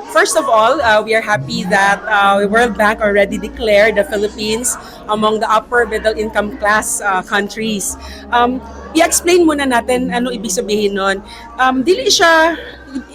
First of all, we are happy that the World Bank already declared the Philippines among the upper middle income class countries. I-explain muna natin ano ibig sabihin nun. Dili siya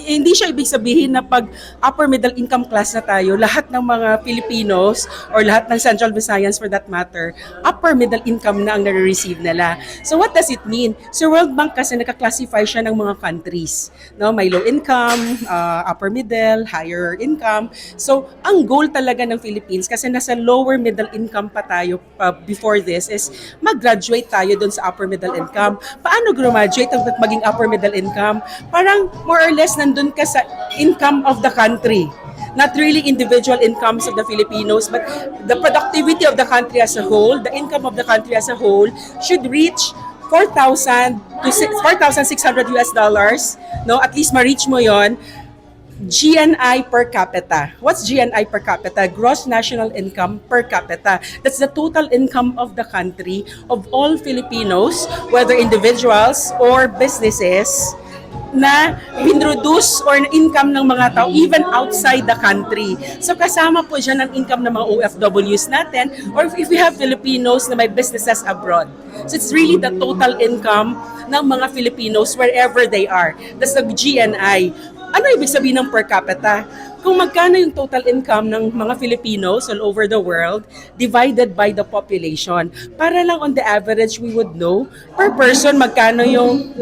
hindi siya ibig sabihin na pag upper middle income class na tayo, lahat ng mga Filipinos or lahat ng Central Visayans for that matter, upper middle income na ang nare-receive nila. So what does it mean? So World Bank kasi, naka-classify siya ng mga countries. No, may low income, upper middle, higher income. So ang goal talaga ng Philippines, kasi nasa lower middle income pa tayo before this, is mag-graduate tayo dun sa upper middle income. Paano graduate at maging upper middle income? Parang more or less nandun ka sa income of the country. Not really individual incomes of the Filipinos, but the productivity of the country as a whole, the income of the country as a whole should reach 4,000 to 4,600 US dollars, no? At least ma-reach mo 'yon. GNI per capita. What's GNI per capita? Gross national income per capita. That's the total income of the country, of all Filipinos, whether individuals or businesses, na pinroduce or income ng mga tao even outside the country. So kasama po dyan ang income ng mga OFWs natin or if we have Filipinos na may businesses abroad. So it's really the total income ng mga Filipinos wherever they are. That's the GNI. Ano ibig sabihin ng per capita? Kung magkano yung total income ng mga Filipinos all over the world divided by the population. Para lang on the average we would know per person magkano yung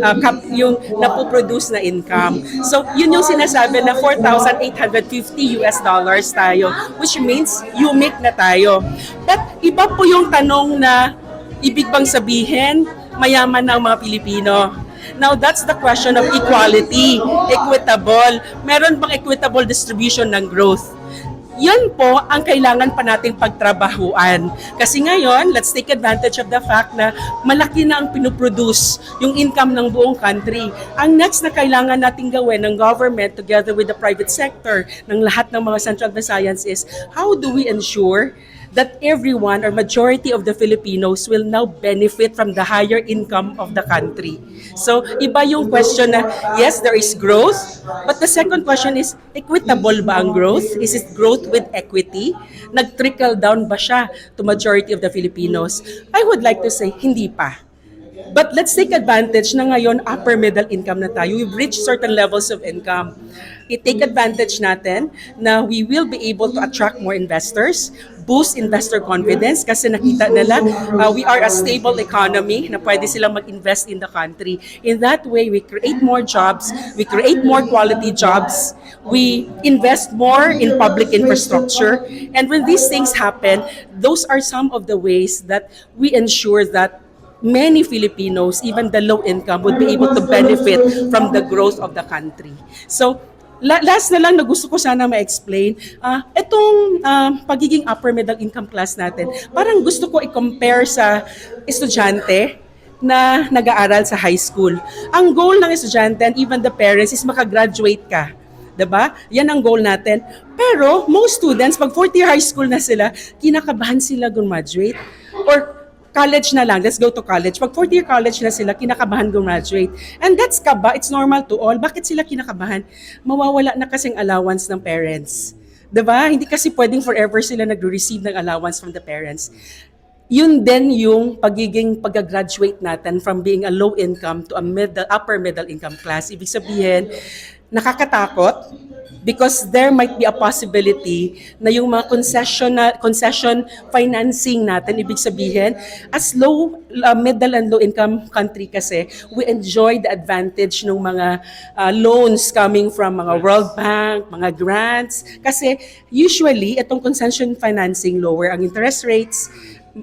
napoproduce na income. So yun yung sinasabi na 4,850 US dollars tayo, which means UMIC na tayo. But iba po yung tanong na ibig bang sabihin mayaman na ang mga Pilipino? Now, that's the question of equality, equitable. Meron bang equitable distribution ng growth? Yun po ang kailangan pa nating pagtrabahuan. Kasi ngayon, let's take advantage of the fact na malaki na ang pinuproduce yung income ng buong country. Ang next na kailangan nating gawin ng government together with the private sector ng lahat ng mga Central Visayans is how do we ensure that everyone or majority of the Filipinos will now benefit from the higher income of the country? So, iba yung question na, yes, there is growth, but the second question is, equitable ba ang growth? Is it growth with equity? Nag-trickle down ba siya to majority of the Filipinos? I would like to say, hindi pa. But let's take advantage na ngayon upper middle income na tayo. We've reached certain levels of income. I-take advantage natin na we will be able to attract more investors, boost investor confidence kasi nakita nila we are a stable economy na pwede silang mag-invest in the country. In that way, we create more jobs, we create more quality jobs, we invest more in public infrastructure. And when these things happen, those are some of the ways that we ensure that many Filipinos, even the low income, would be able to benefit from the growth of the country. So, last na lang na gusto ko sana ma-explain, itong pagiging upper middle income class natin, parang gusto ko i-compare sa estudyante na nag-aaral sa high school. Ang goal ng estudyante and even the parents is makagraduate ka. 'Di ba? Yan ang goal natin. Pero most students, pag fourth year high school na sila, kinakabahan sila graduate. Or college na lang, let's go to college. Pag fourth year college na sila, kinakabahan graduate. And that's kaba, it's normal to all. Bakit sila kinakabahan? Mawawala na kasing allowance ng parents. 'Di ba? Hindi kasi pwedeng forever sila nagre-receive ng allowance from the parents. Yun din yung pagiging pag-graduate natin from being a low income to a middle, upper middle income class. Ibig sabihin, nakakatakot because there might be a possibility na yung mga concession financing natin, ibig sabihin, as low, middle and low income country kasi, we enjoy the advantage ng mga loans coming from mga World Bank, mga grants. Kasi usually, itong concession financing, lower ang interest rates,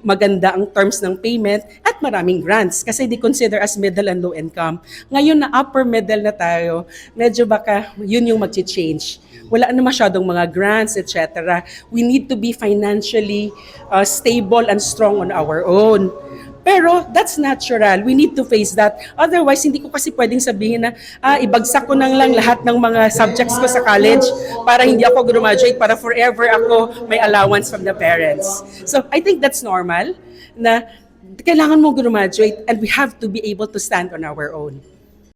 maganda ang terms ng payment, at maraming grants kasi they consider as middle and low income. Ngayon na upper middle na tayo, medyo baka yun yung mag-change. Wala na masyadong mga grants, etc. We need to be financially stable and strong on our own. Pero that's natural. We need to face that. Otherwise, hindi ko kasi pwedeng sabihin na ibagsak ko nang lang lahat ng mga subjects ko sa college para hindi ako graduate, para forever ako may allowance from the parents. So I think that's normal na kailangan mo graduate and we have to be able to stand on our own.